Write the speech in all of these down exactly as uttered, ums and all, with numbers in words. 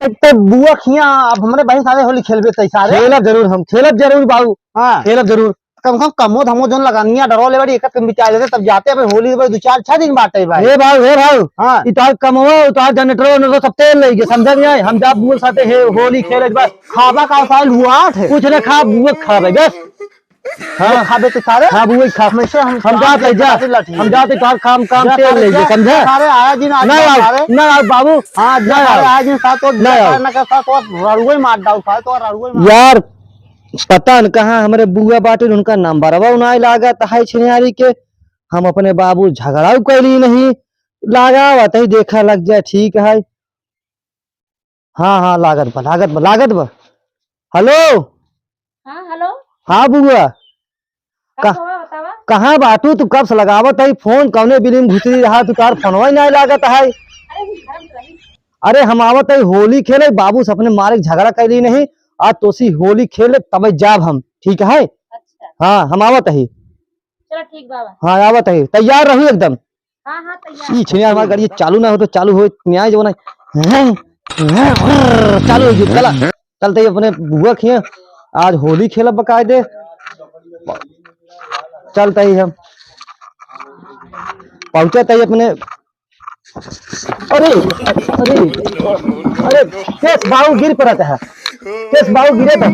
तो बुआ खिया, अब हमरे बहिन सारे होली खेलबे तै सारे। खेलब जरूर हम, खेलब जरूर बाबू। हाँ। खेलब जरूर। कम से कम कमो धमो जोन लगानिया डरो ले बड़ी, एक कम बिचार लेते, तब जाते अब होली दो चार छह दिन बाटे भाई। हे भाऊ, हे भाऊ। हाँ। इतार कमवा, उतार जनरेटर, उनरेटर सब तेल लेके, समझा नहीं आए? हम जा बुआ साथे हे, होली खेले बस। खाबा का साल हुआ थे। कुछ ना खा, बुआ खाबे बस। हाँ। खाबे तो सारे। हाँ, बुआ खा। हमेशा हम हम जाते जा। लाठी। हम जाते, तोहार काम, काम जा तेल सारे, ले जा। समझा? सारे आया दिन आज ना आओ, सारे। ना आओ बाबू। हाँ, जा ना सारे आओ। आया दिन साथ तो ना आओ। ना का साथ तो रड़ुए मार डाल सारे, तो रड़ुए मार। यार, पता न कहाँ हमरे बुआ बाटिन, उनका नंबरवा उनाई लागत है छिनियारी के। हम अपने बाबू झगड़ा कैली नहीं, लागा वतही देखा लग जाए, ठीक है। हाँ, हाँ, लागत बा, लागत बा, लागत बा। हेलो। हाँ, हेलो। हाँ बुआ। का का-, हुआ, बतावा? कहाँ बाटू तू? कब से लगावत है फोन, कौने बिलिम घुसरी रहा तू, तार फोनवा ही नहीं लागत है। अरे, हम घर में रही। अरे, हम आवत है होली खेले, बाबू से अपने मारे झगड़ा कैली नहीं, आज तोसी होली खेले तबे जाब हम, ठीक है? अच्छा। हाँ, हम आवत है। चलो ठीक बाबा। हाँ, आवत है, तैयार रहू एकदम। हाँ, हाँ, तैयार। ई छिनिया हमार गाड़ी चालू ना हो तो चालू हो, न्याय जो ना। चालू हो गई, चला। चलते ही अपने बुआ खिए, आज होली खेलब बकायदे। चलते ही हम पहुँचते ही अपने, अरे, अरे, अरे, केस बाबू गिर पड़त है, केस बाबू गिरे था।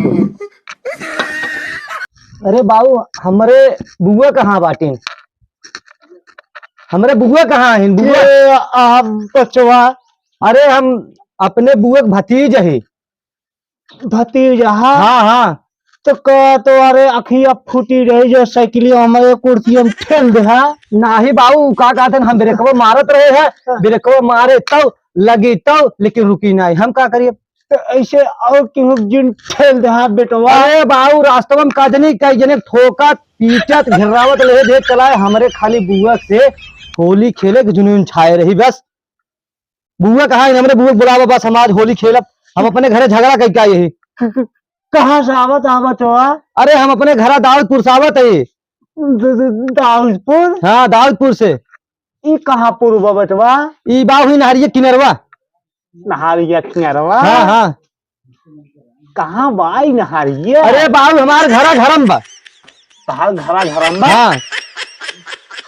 अरे बाबू, हमरे बुआ कहाँ बाटिन? हमरे बुआ कहाँ हैं? बुआ? के आप बचवा? अरे हम अपने बुआ के भतीज ही। भतीज हा? हाँ, हाँ। तो का तो अरे अखिया फूटी रही जो साइकिलिया हमरे कुर्सिया में ठेल देहा। नाही बाबू, का कहते हैं, हम ब्रेकवा मारत रहे हैं, ब्रेकवा मारे तब लगी तब, लेकिन रुकी नहीं, हम का करिए? तो ऐसे और केहू जिन ठेल देहा बेटवा। अरे बाऊ, रास्तवा में कजनी कई जने ठोकत, पीटत, घेरावत, लेहे दे चलाए, हमरे खाली बुआ से होली खेले के जुनून छाए रही बस। बुआ कहाँ है? हमरे बुआ के बुलावा बस, हम आज होली खेलब। हम अपने घरे झगड़ा कई का यही। कहाँ से आवत, आवत हो? अरे हम अपने घरा दाऊदपुर से आवत है। द-, द-, दाऊदपुर? हाँ, दाऊदपुर से। ई कहाँ पुर बा बेटवा? ई बा हुई नहरिया किनरवा। नहरिया किनरवा? हाँ, हाँ। कहाँ बा ई नहरिया? अरे बाबू, हमार घरा घरम बा। तहार घरा घरम बा? हाँ।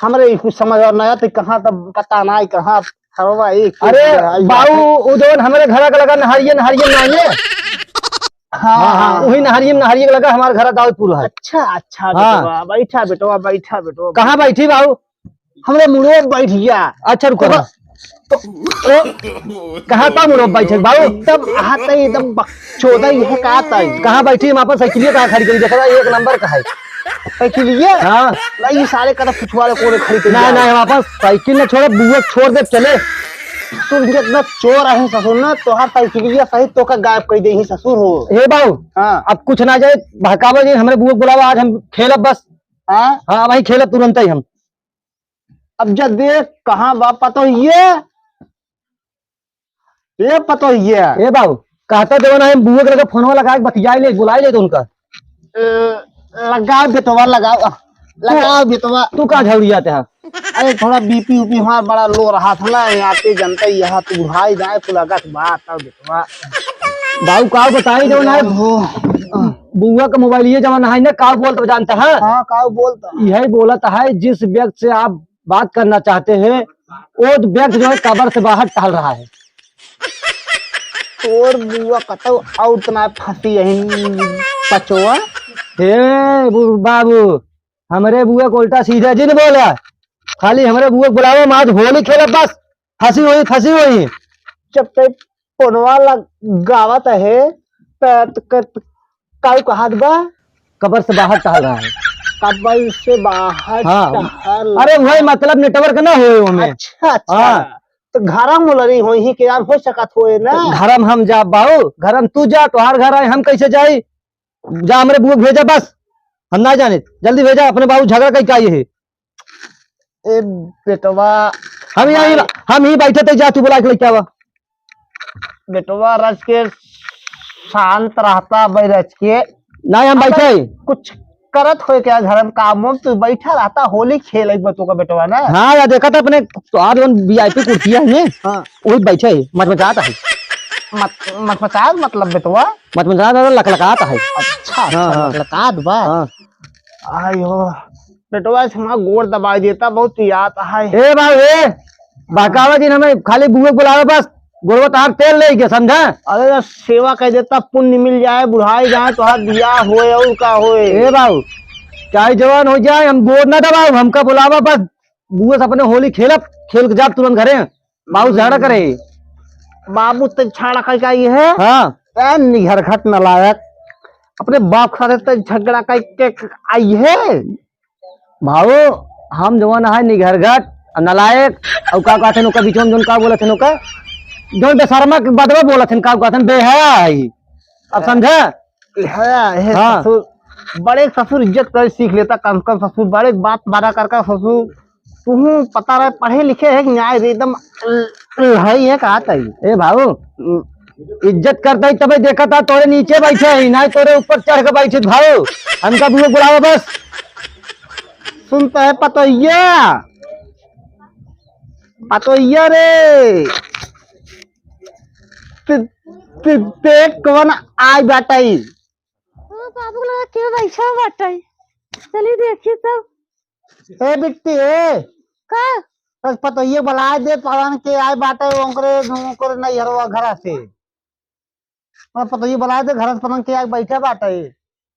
हमरे ई कुछ समझ और ना आत, कहाँ तब पता ना, कहाँ घरवा एक अरे बाबू, उ जवन हमरे घरा के लगा नहरिया, नहरिया ना ये? हाँ, हाँ, हाँ, हाँ। वही नहरिया, नहरिया के लगा हमार घरा दाऊदपुर है। अच्छा, अच्छा, हाँ। बेटवा, बैठा बेटवा, बैठा बेटवा। कहाँ बैठी बाबू? हमरे मुड़ो बैठ गया। अच्छा, रुको। तो, तो, कहाँ का मुड़ो बैठे बाबू? तब हाथ है एकदम बकचोदा ही है का तई? कहाँ बैठी? हम आपन साइकिलिया कहाँ खड़ी करी? देखा एक नंबर का है। साइकिलिया? हाँ। नहीं, ये सारे कदा पिछवाड़े कोने खड़ी करी ना, जा। ना, हम आपन साइकिल ना छोड़े, बुआ छोड़ दे चले। तू इतना चोर है ससुर ना, तोहार साइकिलिया सहित तोका गायब कर दे ही ससुर हो। हे बाबू, हाँ। अब कुछ ना जाए, बहकावा नहीं, हमरे बुआ के बुलावा, आज हम खेलब बस। हाँ? हाँ, वही खेलब तुरंत ही हम। अब जा देख, कहाँ बा पतोहिए? ए पतोहिए। ए बाबू, कहता देवन है, बुआ के लगे फोनवा लगा के बतियाई ले, बुलाई ले तो उनका। ए, लगाओ बेटवा, लगाओ। लगाओ बेटवा। तू का झौरी जाते हैं? अरे, थोड़ा बीपी उपी हमारा बड़ा लो रहा था ना, यहाँ पे जनता ही यहाँ तू बुढ़ाई जाए, तू लगा के बात, आओ बेटवा। बाबू, का बताई देवन है? हो। बुआ का मोबाइल ये जमाना है ना, का बोलत जानता है? हाँ, का बोलता? यही बोलत है, जिस व्यक्ति से आप बात करना चाहते हैं, वो व्यक्ति जो है कब्र से बाहर टहल रहा है। तोर बुआ कतौ आउट ना फंसी यही पचवा। हे बु-, बाबू, हमरे बुआ को उल्टा सीधा जिन बोला, खाली हमरे बुआ को बुलावा, हम आज होली खेलब बस, फंसी हुई, फंसी हुई। जब तक फोनवा लगावत है, त, त, क-, काऊ कहत बा? कब्र से बाहर टहल रहा है। कब्र से बाहर हाँ। टहल अरे वही मतलब नेटवर्क ना होए ओमे। अच्छा, अच्छा। हाँ। तो घरा में लड़ी होई ही के यार हो सकत होए ना। तो घरा में हम जा बाऊ, घरा में तू जा, तोहार घर आए, हम कैसे जाई? जा हमरे बुआ भेजा बस, हम ना जाने, जल्दी भेजा, अपने बाबू झगड़ा कई का ये है। ए बेटवा, हम यही, भाई। हम ही बैठे थे, जा तू बुला के लेके आवा। बेटवा रच के शांत रहता भाई रच के। नहीं, हम अपन बैठे ही। कुछ करत होए क्या घर में काम वाम, तू बैठा रहता, होली खेल एक बतू का बेटवा ना। हाँ यार, देखा था अपने तो आज वन वीआईपी कुर्सियाँ हैं। हाँ। वही बैठे ही, मत मजाता है। मत, मत मचाओ, मतलब बेटवा। मत मचाओ दादा, लकलकात है। अच्छा, हाँ, अच्छा, हाँ। लकलकात बा। हाँ। आयो, बेटवा, से हमार गोड़ दबाई देता, बहुत पियात है। ए बाबू, ए, बहकावा जिन हमें, खाली बुआ के बुलावे बस, गोड़वा तहार तेल लेके, समझा? अरे, सेवा कइ देता, पुण्य मिल जाए, बुढ़ाई जाए, तोहार बियाह होए, और का होए। ए बाबू, चाहे जवान हो जाए, हम गोड़ ना दबाओ, हमका बुलावा बस, बुआ से अपने होली खेलब, खेल के जाब तुरंत घरे। बाबू झगड़ा करे। बाबू ते छाड़ा कइ के आई है? हाँ। ए निघरघट नालायक, अपने बाप के साथे ते झगड़ा कइ के आई है? भाऊ, हम जवन है निघरघट, नालायक, और का कहते हैं ओकर बीच में जौन का बोलत हैं ओकर? जौन बेशर्मा के बदवा बोलत हैं, का कहते हैं, बेहया है। अब समझा? है, है हाँ। ससुर, बड़े ससुर इज्जत करे सीख लेता, कम से कम ससुर, बड़े बात बड़ा करके ससुर, तुहूँ पता रहे, पढ़े लिखे है कि नहीं रे, एकदम ल-, लहई है, कहा तई। ए भाऊ, इज्जत करता ही तबे देखा था, तोरे नीचे बैठे ही, नहीं तोरे ऊपर चढ़ के बैठे भाऊ। हमका बुआ बुलावा बस। सुनता है पतोहिया, पतोहिया रे, ते, ते, ते कौन आई बाटई? ओ बाबू लगा के बैठा बाटई, चली देखी तब। ए बिट्टी, ए। का? बस पतोहिए बुलाए दे, पवन के आए बाटे, ओकरे, ओकरे नैहरवा घरा से। बस पतोहिए बुलाए दे, घरा से पवन के आए बैठे बाटे।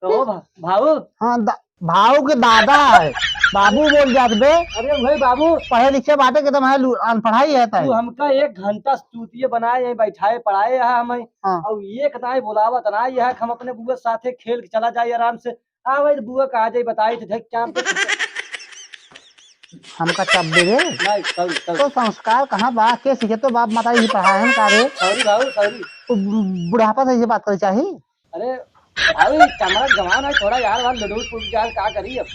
तो भा-, भाऊ? हाँ, दा-, भाऊ के दादा है। बाबू बोल जात बे। अरे भाई बाबू। पढ़े लिखे बाटे के एकदम है, लू-, अनपढ़ाई है तू ताई। हमका एक घंटा चूतिए बनाए, यहीं बैठाए, पढ़ाए है हमें। हाँ। और एक नाई बुलावत ना, यह हम अपने बुआ साथे खेल के चला जाए आराम से। आ भाई, बुआ कहाँ जाई, बताई तो देख क्या पे। हमका चाप दे रे। नहीं, sorry, sorry। तो संस्कार कहाँ बा? के सीखे तो बाप माता ही पढ़ाए हैं का रे? Sorry भाऊ, sorry। तो बु-, बुढ़ापा से ये बात करे चाही? अरे भाई, चमड़ा जवान है, थोड़ा यार, वार लुढ़ुर पुढ़ जाए, का करी अब?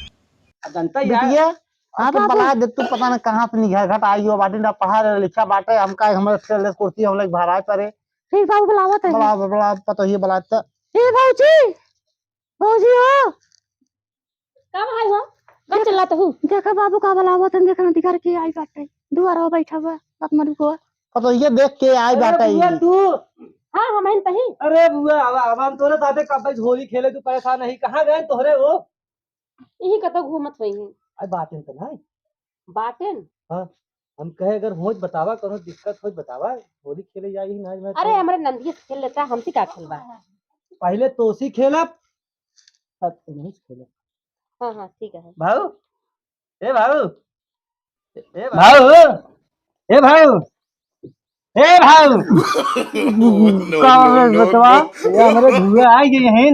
अब जनता ही यार। बिटिया, हाँ आपके बाबू। बला दे, तू पता न कहाँ से निघरघट आई हो, बाटे ना पढ़ा लिखा बाटे, हमका, हमरे ठेले कुर्सी, हम लोग भराए परे। ठीक बाबू, बुलावत है। बला, बला, पतोहिए बला त। ए भौजी, भौजी हो। का भाई हो? का देख, चिल्लात हूँ? देखा बाबू का बुलावत हन, देखा नदी घर के आई बाटे। दुआरा बैठा बा, बात मरू को। अब तो ये देख के आई अरे बाटे बुआ ई। तू। हाँ, हम आइन तही। अरे बुआ, अब, अब हम तोरे साथे कब से होली खेले, तू परेशान नहीं, कहाँ गए तोहरे वो? यही कतो घूमत होई हैं। अरे बातें तो नहीं। बाटेन? हाँ, हम कहे अगर होत बतावा, कोनो दिक्कत होत बतावा, होली खेले जाई ही ना आज मैं अरे तो। हमरे नंदिया से खेल लेता, हमसे का खेलबा? पहले तोसी खेलब, तब इन्हीं से खेलब। हाँ, हाँ, ठीक है। भाऊ, ए भाऊ, ए भाऊ, ए भाऊ, ए भाऊ। No, का no, हो गइल no, बचवा? No। ये हमरे धुआ आ गए हैं।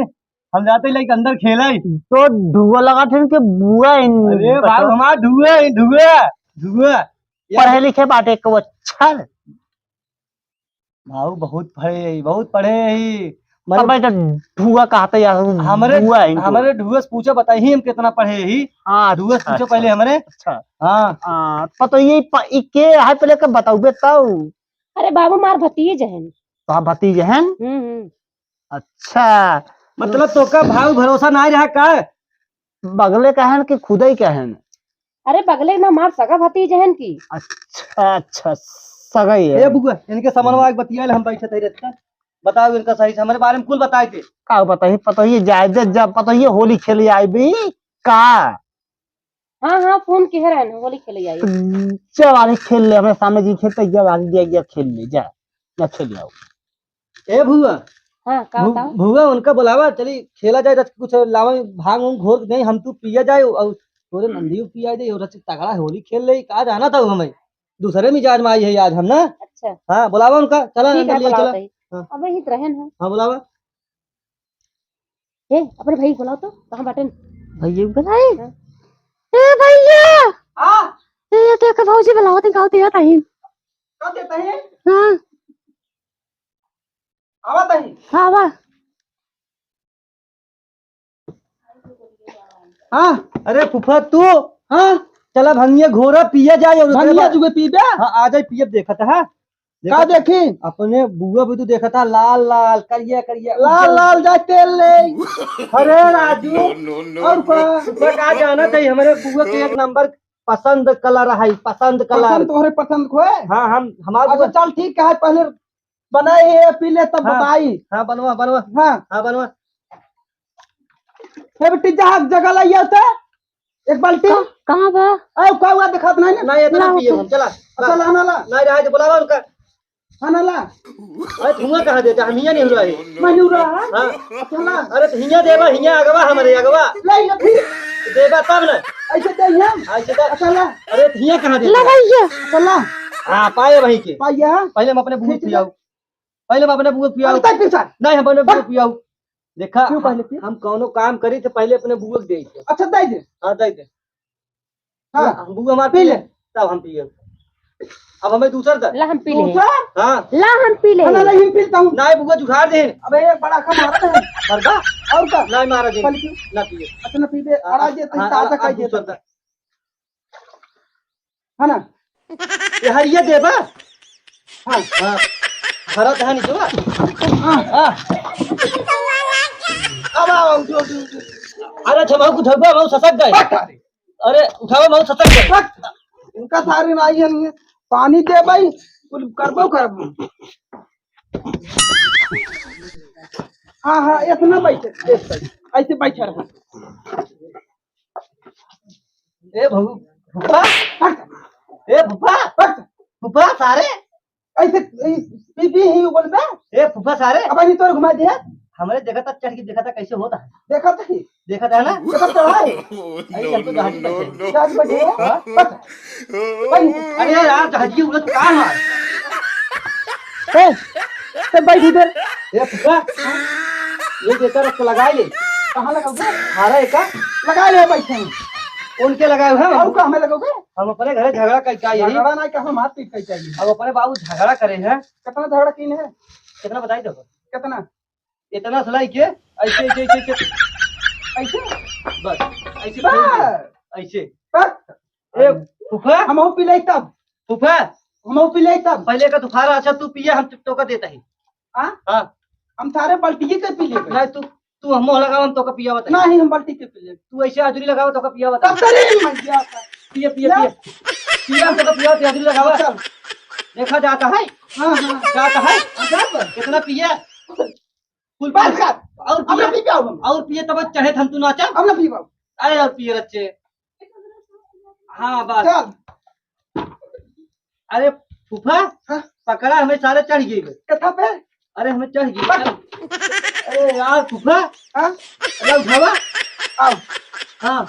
हम जाते लाइक अंदर खेला ही। तो धुआ लगा थे कि बुआ इन अरे बचवा? भाई, हमार धुआ है, धुआ, धुआ। पढ़े लिखे बाटे को अच्छा। भाऊ बहुत पढ़े ही, बहुत पढ़े ही। मने अब भाई तो धुआ कहते यार, हमरे, धुआ है इनको। हमरे धुआ से पूछो, बताई ही हम कितना पढ़े ही। हाँ, धुआ से अच्छा, पूछो पहले अच्छा। हमरे। अच्छा। हाँ। हाँ, पता ये प-, ई के है पहले के बताओ बताओ। अरे बाबू मार भतीज हैं। तो आप भतीज हैं? हम्म, हम्म। अच्छा। मतलब तोका भाऊ भरोसा नाहीं रहा का? बगले का है कि खुदे ही का है? अरे बगले ना मार सगा भतीज हैं कि। अच्छा, अच्छा, सगा ही है। ए बुआ, इनके समनवा के बतियाइल हम बैठे थे रहता। बताओ इनका सही से, हमरे बारे में कुल बताए दे। का बताई, पता ही जाए दे, जब पता ही होली खेले आए भी का? हाँ, हाँ, फोन किहे रहन, होली खेले आई। तो जब आके खेल ले, हमरे सामने जी खेलते, जब आके गया, गया खेल ले, जा, जा खेल आओ। ए भुआ, हाँ, का भु-, बताओ? भुआ, उनका बुलावा, चली खेला जाए, रच कुछ लावा, भांग उंग घोर के दे, हम तू पिया जाए, और तोरे नंदियो पिया जाए, और रच तगड़ा होली खेल ले, का जाना था हमें, दूसरे मिजाज में आई है आज हम ना। अच्छा। हाँ, बुलावा उनका, चला ठीक अंदर है, ले बुलाओ चला। तई। हाँ। अबे ही तो रहन है। हाँ, बुलावा। ए, अपने भाई बुलाओ तो, कहाँ बाटेन? भैया बुलाए? हाँ। ए भैया! हाँ? ए, ये देख भौजी बुलाओ, ते गाँव दिया ताही। का देता है? हाँ। आवा ताही। आवा। हाँ, अरे फूफा तू, हाँ, चला भंगिया घोरा पिया जाए और भंगिया जुगे पीबे? हाँ, आ जाए पियब देखत है। का देखी? अपने बुआ भी तो देखा था, लाल लाल, करिया करिया, लाल उज्जर लाल जाए तेल ले। अरे राजू, no, no, no, और का? No। मैं का जाना चाहिए, हमारे बुआ के एक नंबर पसंद कलर है, पसंद कलर। पसंद तोहरे पसंद को है? हाँ, हम, हमारे अच्छा, बुआ चल ठीक है, पहले बनाई है, पी ले तब हाँ। बताई। हाँ, बनवा, बनवा। हाँ। हाँ, बनवा। हे बेटी, जहाँ जगह लाइया तो एक बाल्टी। का-, कहाँ बा? अरे, का हुआ, दिखात नहीं ना? नहीं, ये तो ना ना पिए पिए। हम, चला। अच्छा, ला, ना, ला। नहीं, रहा, जो बुलावा उनका। हाँ, ना, ला। अरे, धुआं कहाँ देता? हम हियाँ नहीं हुआ है। मैं नहीं हुआ है? हाँ। अच्छा, ला। अरे, तो हियाँ देवा, हियाँ अगवा हमारे, अगवा। लाई ना फिर। देवा तब ना। ऐसे दे हियाँ। ऐसे दे। अच्छा, ला। अरे, तो हियाँ कहाँ देता? ला भैया। अच्छा, ला। हाँ, पाए वहीं के। पाइए, हाँ। पहले हम अपने बूढ़ ठीक है। पियाऊ। पहले हम अपने बूढ़ पियाऊ। अरे, तक पीछा। नहीं, हम अपने बूढ़ पियाऊ। देखा, क्यों पहले पिए? हम कौनो काम करी तो पहले अपने बुआ के दे दे। अच्छा, दे दे। हाँ, दे दे। हाँ। हम बुआ हमार पी ले। पी ले, तब हम पिए। अब हमें दूसर दे। ला, हम पी ले। दूसर? हाँ। ला, हम पी ले। ना, ना, ना, हम पीता हूँ। ना, बुआ जुठार दे। अबे, एक बड़ा का मारा है। मरदा? और का? ना, मारा दे। पहले क्यों? ना पिए। अच्छा, ना पी दे। हाँ, अड़ा दे, हाँ, ताजा हाँ, खाई दे। दूसर दे। है ना? ये हरिया देबा? हाँ। हाँ। भरा धान देबा? हाँ। हाँ। अब आओ, उठो, उठो, उठो। अरे, छमाऊ को उठावा, माऊ ससक गए। बक अरे। अरे, उठावा, माऊ ससक गए। बक। इनका सारे ना आई है, पानी दे भाई, कुछ करबो करबो। हाँ, हाँ, इतना बैठे, बैठ, बैठ। ऐसे बैठे रहो। ए भू-, फूफा, ए फूफा, फूफा सारे। ऐसे, ऐ, पी, पी ही बोल बे। ए फूफा सारे। अब नहीं तोर घुमा दिया। हमरे देखा था, चढ़ के देखा था कैसे होता है। देखा था ही। देखा था ना? देखा तो है। अरे, हम तो जहाज में बैठे हैं। जहाज में बैठे हैं? हाँ? बस। अरे यार, जहाज की उड़त कहाँ है? ए, तो बैठ इधर। ए फूफा, ये देखा रख लगा ले। कहाँ लगाओगे? हमारा एका लगा ले बैठे हैं। उनके लगाए हुए हैं। और का हमें लगाओगे? हम अपने घरे झगड़ा करके आए हैं। झगड़ा नहीं, कहाँ मारपीट करके आए हैं। अब अपने बाबू झगड़ा करे हैं। कितना झगड़ा कीन है? कितना बताई दो? कितना? इतना सिलाई के, ऐसे, ऐसे, ऐसे, ऐसे। ऐसे? बस, ऐसे बस। फेंक दे। ऐसे। बस। ए, फूफा? हमहू पी लेई तब। फूफा? हमहू पी लेई तब। पहले का तू खा रहा, अच्छा तू पिया, हम तोका देता ही। हाँ? हाँ। हम सारे बाल्टी के पी लेबे। नहीं, तू, तू हमहू लगावा, हम तोका पिया बता। नहीं, हम बाल्टी के पी लेबे। तू ऐसे हाजुरी लगावा, तोका पिया बता। तब तेरे ही मर गया था। पिया, पिया, या। पिया। पिया, हम तोका पिया, हाजुरी लगावा। चल। देखा जाता है? हाँ, हाँ। जाता है? हाँ, जाता है। कितना पिया? कुल बस कर। और अब पिए, ना पी पाऊँ हम। और पिए तब चढ़े थन तू नाचा। अब ना पी पाऊँ। अरे और पिए रच्चे। हाँ, बस। चल। अरे फूफा, हाँ? पकड़ा, हमें सारे चढ़ गए। कथा पे? अरे हमें चढ़ गए। बस। अरे यार फूफा। हाँ? अरे उठावा। आओ। हाँ।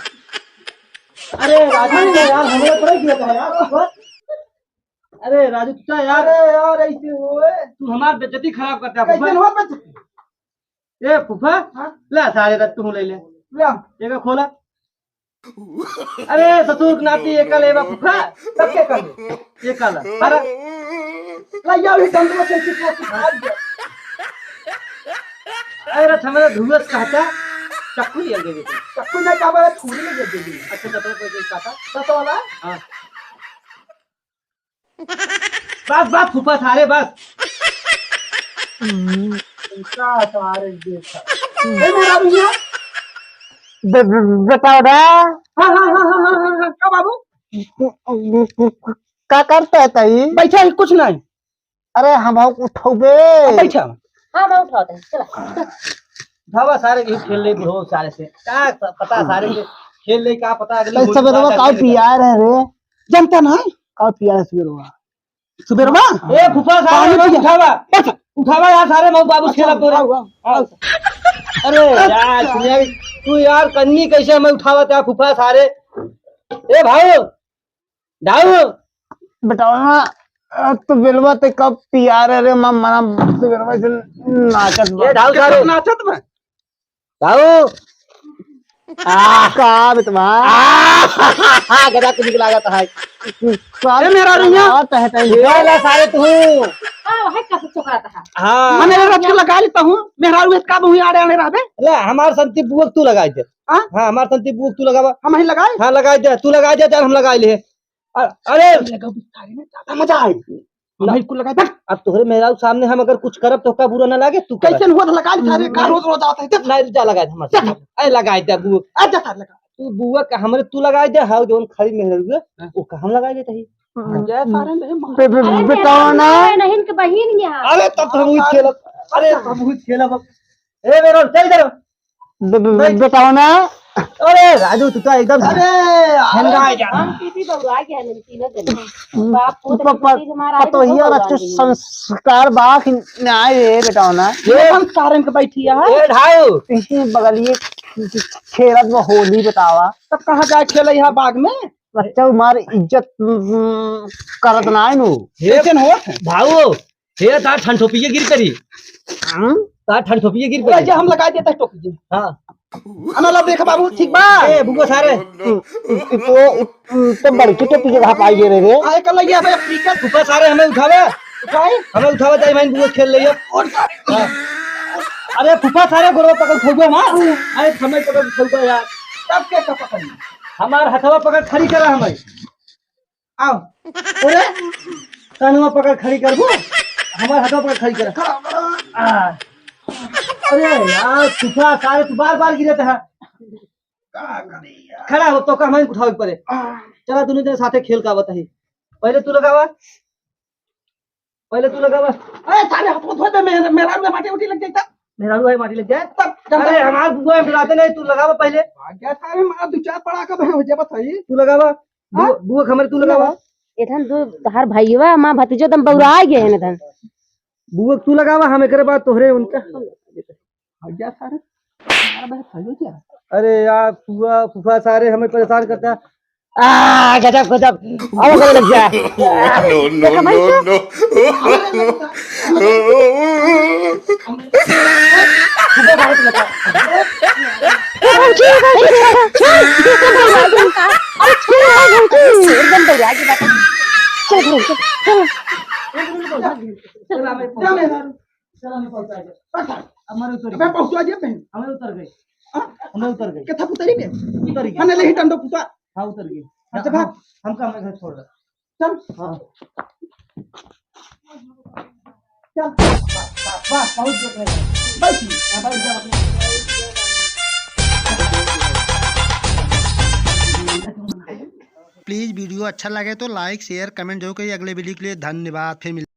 अरे राजू, अरे यार, हमें पकड़ दिया था यार फूफा। अरे राजू, तू यार। अरे यार, ऐसे होए। तू हमार बेइज्जती खराब करता है, कैसे फूफा। हो बेइज्जती? ए, फूफा, हाँ? ले सारे रख, तू ले ले। ले। ये का खोला? अरे, ससुर के नाती ये का लेबा फूफा? तब के कर ले? ये का ला? अरे। ला, या भी दंड में से किसी को खा गया। अरे, रथ हमारा धुआं कहता, चक्कू लिया दे दे। चक्कू नहीं, का बोला, छुरी ले दे दे। अच्छा, चक्कू कोई कोई कहता? दस वाला? हाँ। बस, बस, फूफा सारे, बस। हम्म। का सारे देखा। ए, मेरा भैया। बे-, बे-, बताओ ना। हाँ, हाँ, हाँ, का बाबू? का करता है ताई? बैठा है, कुछ नहीं। अरे, हम उठौबे। अब बैठा। हाँ, मैं उठावत है, चला। उठावा सारे के खेल ले हो सारे से। का पता सारे के खेल ले, का पता अगली कल होली सवेरवा का का पिया रहे रे? जनता ना? का पिया रहे सवेरवा? सुबेरवा? ए, फूफा सारे पानी मत पिया। उठावा। अच्छा। उठावा यार सारे, मऊ बाबू अच्छा, खेला तोरे। आओ, आओ, आओ। अरे यार, सुनिया, तू यार कन्नी कैसे हमें उठावा था फूफा सारे? ए भाऊ, दाऊ। बेटा, ना, अ, तू बेलवा ते कब पिया रहे रे? मैं मना, तू बेलवा से नाचत बा। ए, दाऊ सारे। नाचत बा। दाऊ। आ। का बेटवा? आ, गदा कुछ लागत है। का ए, मेरा रुइया। बात है, तैं ये ला सारे तू। आ, है का चोकरा था? हाँ। मने रख के लगा लेता हूँ। मेहरारू है, का बहु आड़े आड़े रहबे? ले, हमार संती बुआ तू लगाई दे। हाँ? हाँ, हमार संती बुआ तू लगावा। हम ही लगाए? हाँ, लगाई दे। तू लगाई दे, जान हम लगाई ले। अ-, अरे! लगा भी सारे में ज्यादा मजा आए। ना। भाई को लगा दे। अब तोहरे मेहरारू सामने हम अगर कुछ करब तो का बुरा ना लागे? तू कर। कैसे हुआ था लगा दे सारे का रोज रोज आता है। चल। नहीं, जा लगा दे हमारे चल। साथ। अरे लगा दे बुआ। आ जा सारे लगा। तू बुआ का हमरे तू लगा दे, हाँ, जौन खड़ी मेहरारू है, हाँ। वो का हम लगा देते ही। जय सारे नहीं मार। बे-, बे-, अरे बेटा ना। नहीं, इनके बहिन यहाँ। अरे तब तो हम उठ खेलब। अरे तब हम उठ खेलब। ए मेरा चल इधर। बे-, बे-, बे-, बेटा ना। अरे राजू, तू तो एकदम अरे, हेंगा आ गया। हम पीती बउरा गया है, तीनों जने। बाप पूत प-, प-, पति हमारा आए तो पतोहिया बउरा का गया। संस्कार बा कि नाहीं रे बेटा ना। ये हम सारन के बैठी है। ए ढाऊ। इसी बगलिए खेलत में होली बतावा। तब कहाँ जाए खेले यहाँ बाग में? बच्चा हमार इज्जत, हम्म, करत नाहीं नु। कैसे न होत है? भाऊ, हे, तार ठंड टोपिये गिर करी। हाँ? तार ठंड टोपिये गिर ओए, करी। जे हम लगा देता है टोपी जी। हाँ। अना ला देख बाबू, ठीक बा? ए, बुआ सारे। उ, उ, उ, तो, उ, तो बड़की टोपी के कहाँ पाई गे रहे रे? आए कल लइया भाई, ठीक है। फूफा सारे हमें उठावे। उठाए? हमें उठावे, जाए, मैं बुआ खेल लइया। और का? हाँ। अरे, फूफा सारे गोरवा पकड़ खोगो मार। अरे, हमें पकड़ खोगो यार। तब के का पकड़? हमार हथवा पकड़ खड़ी करा हमें। आओ। अरे, कानवा पकड़ खड़ी करबो, हमार हाथवा पकड़ खड़ी कर। आ। अरे यार, फूफा सारे तू बार बार गिरत है। का करी यार? खड़ा हो, तो का हमें उठावे के पड़े। आ। चला, दोनों जने साथे खेल का बताई। पहले तू लगावा। पहले तू लगावा। अरे साले, हाथ को धो दे, मेहरा-, मेहरारू में माटी उटी लग जाता। मेहरारू है, माटी लग जाए। तब, तब, अरे, तब। हमार बुआ हम डराते नहीं, तू लगावा पहले। भाग गया साले, मार दो चार पड़ाका बहन हो जाए, बताइए। तू लगावा। हाँ? बुआ, बुआ, हमरे तू लगावा। एथन दो, तहार भइयवा, माँ भतीजो, तम बउरा गए हैं एथन। बुआ, तू लगावा, हम एकरे बाद तोहरे उनका। भाग गया सारे। हमारा बहन भाई हो क्या? अरे यार, फुआ, फूफा सारे हमें परेशान करता। आ, गजब, गजब। अब गजब लग गया। No, no, देखा भाई, no, क्या? No। फूफा सारे को बता। ए, भौजी, भौजी, छोड़, छोड़, छोड़, छोड़, एकदम बढ़िया की बात है। चल, घर, चल, चल। चल, हमें पहुंचा दे। चल, हमें पहुंचा दे। अच्छा। हमारे उतर अबे, गए। पहुंचा दिया बहन। हमें उतर गए। हाँ? हमें उतर गए। कितना उतरी बे? उतर गए। मैंने ले ही डंडो पुता। हाँ, उतर गए। अच्छा, भाग। हम, हमका हमें घर छोड़ रहा। चल। हाँ। चल। वाह, बहुत देर है। बैठ। हाँ, बैठ जा अपने। Please, video अच्छा लगे तो like, share, comment जरूर करिए। अगले video के लिए धन्यवाद। फिर मिल-